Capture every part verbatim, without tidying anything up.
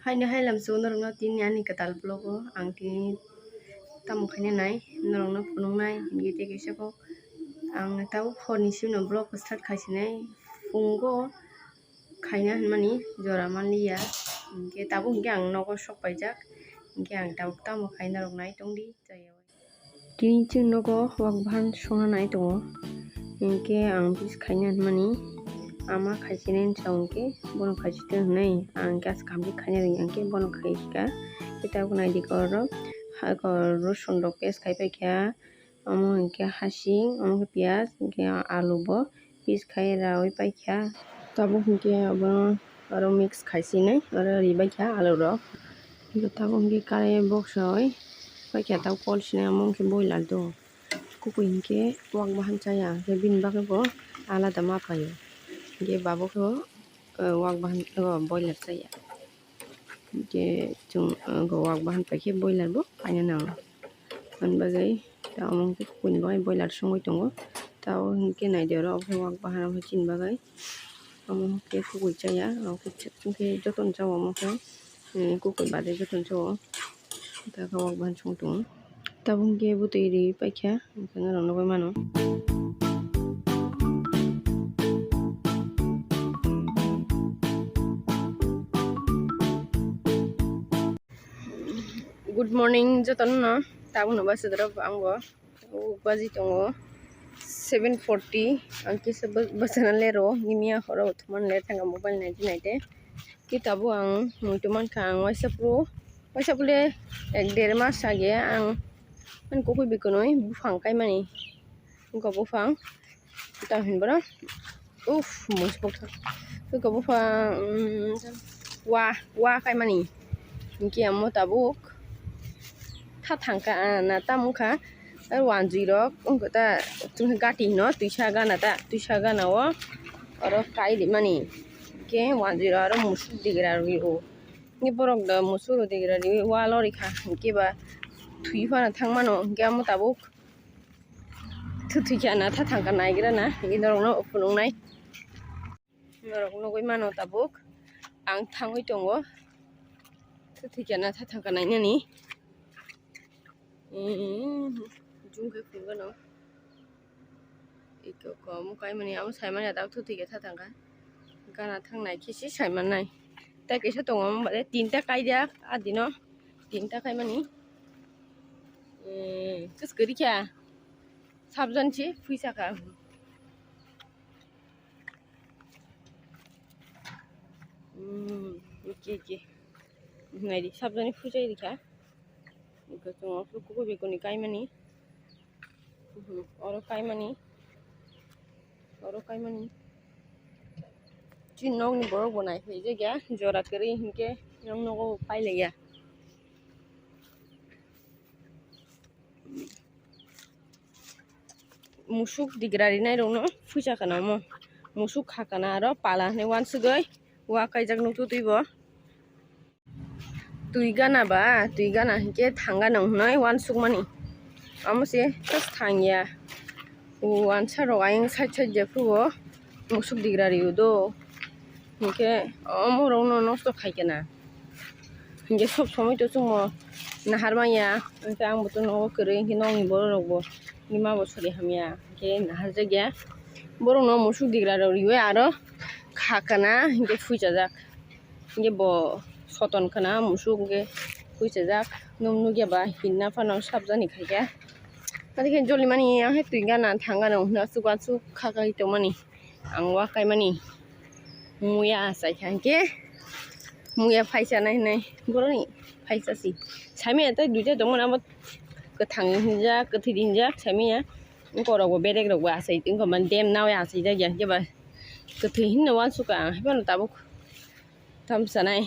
Haino hai lamsao norokno tini ani kwtal vlog o ang tini tamo khaina nai norokno phunuknai, hinkhe tei kaisa kok ang tabuk horni simi no vlog start khaisinai phungo khaina hinmani jora manliya, hinkhe tabuk hinkhe ang nogo sok paijak, hinkhe ang tabuk tamo khai norok nai tongdi. Tini chwng nogo wak bahan songna nai tongo, hinkhe ang bis khaina hinmani ama khaisinai sa hinkhe bono khaisitwng hinwi ang khe aswk kaham khe khaina rwngya hinkhe bono khaikha. Khe tabuk naidi oro ha oro rosun rok paste khai paikha, omo hinkhe hasing, omo khe piyaj, hinkhe alu bo piece khai raui paikha. Tabuk hinkhe abono oro mix khaisinai oro ribaikha alu rok. Hinkhe tabuk hinkhe karai boksoi paikha, tabuk kol sinai omo hinkhe boiler do. Kukui hinkhe wak bahan chaya, hinkhe bini bagwi bo alada ma phaio. Hinkhe babo khe bo, eh, wak bahan, eh, boiler chaya. Hinkhe chwng, eh, wak bahan paikhe boiler bo paina nango. Aboni bagwi ta omo hinkhe kukuini bagwi boiler songwi tongo. Ta o hinkhe naidi oro obo khe wak bahan obo khe chini bagwi. Omo khe kukui chaya, omo khe chwng khe jotono chao omo khe, eh, kukui baade jotono chao. Ta khe wak bahan song tongo. Tabuk hinkhe bwtwi ri paikha, hinkhe norok nugwi mano. Good morning jotono no. Tabuk no bwsajak rok ang bo. O baji tongo seven forty. Ang kisa bwsana lero. Nini a horo thumani le thangkha mobile naidi naidi. Ki tabuk ang muitu mankha ang waisa phuru. Waisa phuru le ek der mas age ang ani kukui bikonoi buphang kaimani. Wngkha buphang. Tamo hinwi bono. Uff, muitu bokthak. Wngkha buphang, um, wa, wa kaimani. Hinkhe amo tabuk. Tha thangkha, ah, na tamo wngkha. Ar wanjwi rok wngkha ta, chwngkha gati hino, twisa gana ta, twisa gana o. Oro kai rimani. Hinkhe wanjwi rok aro musuk digra rwi o. Hinkhe borok da musuk rok digra rwi wall o rikha. Hinkhe ba thwi phano thangmano. Hinkhe amo tabuk. Thwi thwi khe na tha thangkha naigra na, norokno phunuknai. Norok nugwi mano tabuk. Ang thangwi tongo. Thwi thwi khe na tha thangkha nainani. Zoom khe phunukgwno. Iko kom kaimani abo saimani ata thwi thwi khe tha thangkha. Gana thangnai khe se saimannai. Tei kaisa tongo omo baade tinta kaijak adino. Tinta kaimani. Kwswk kwrwi kha. Sabjani se phuisa kha. Eke eke. Naidi sabjani phuisa rikha. Eko chwng o kukui bekwni kaimani. Oro kaimani. Oro kaimani. Chini nokni borok bo naiphai jakya jora kwrwi hinkhe yang nogo pailaiya. Musuk digra rinai rokno phuisa kana omo. Musuk kha kana aro pala hinwi wansugwi wa kaijak nukgo twi bo. Twi gana ba, twi gana hinkhe thang gana hinwi wansukmani. Omo se just thangya. O wansa rok ayang side side jephru bo musuk digra rio do. Hinkhe omo rokno nosto khai kana. Hinkhe sob somoi to chwngno nahar manya. Hinkhe ang bo to nogo kwrwi hinkhe nokni borok rok bo nima bo sori hamya. Hinkhe nahar jakya. Borokno musuk digra rok riwi aro kha kana hinkhe phuichajak. Hinkhe bo soton khna musuk hinkhe phuichajak. Nwng nukya ba hinna phano sabjani khaikhe. Adi khe jolimani yang khe twi gana thang gana hwnwi aswk aswk kha kha tongmani. Ang wa kaimani muya achai kha hinkhe muya phaisa nai hinwi boroni phaisa si. Saimanya tei duita tongmani abo kwthang hinjak kwthwi hinjak saimanya. Borok bo berek rok bo achai wngkha mani dem nawi achai jak ya hinkhe ba kwthwi hinwi uansukha ang haiphano tabuk. Tamo sanai.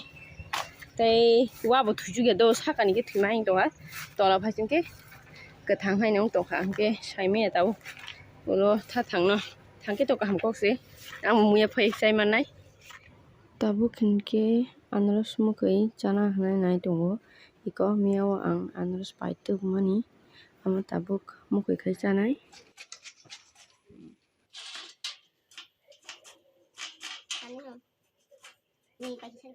Tei wa bo thuisukya do sakani khe thwima hing tongkha. Tola phai sing khe kwthang hai nung tongkha hwnkhe saimanya tabuk. Ulo tha thangno thangkhe to kaham kok se. Ang muya phai chai mannai. Tabuk hinkhe anaros mukhui chana hinwi nai tongo. Iko miyao ang anaros pai tubumani. Amo tabuk mukhui khai chanai. Ani no. Ni kaisa.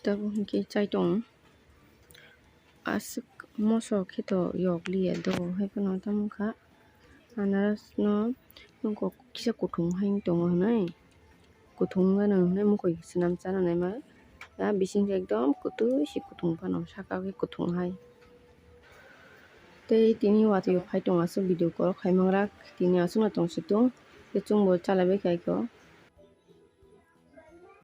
Tabuk hwnkhe chai tongo. Aswk moso khe to yok liya do, hai phano tamo wngkha. Anaras no nokho kisa kuthung hai tongo hwnwi, kuthung gano hwnwi mukhoi swnam chana naima. Ya bising khe ekdom kwtwi se kuthung phano, saka khe kuthung hai. Tei tini watwi phai tongo aswk video call khai mangra, tini aswkno tongsi tung. Tei chwngbo chalaibai kha eko.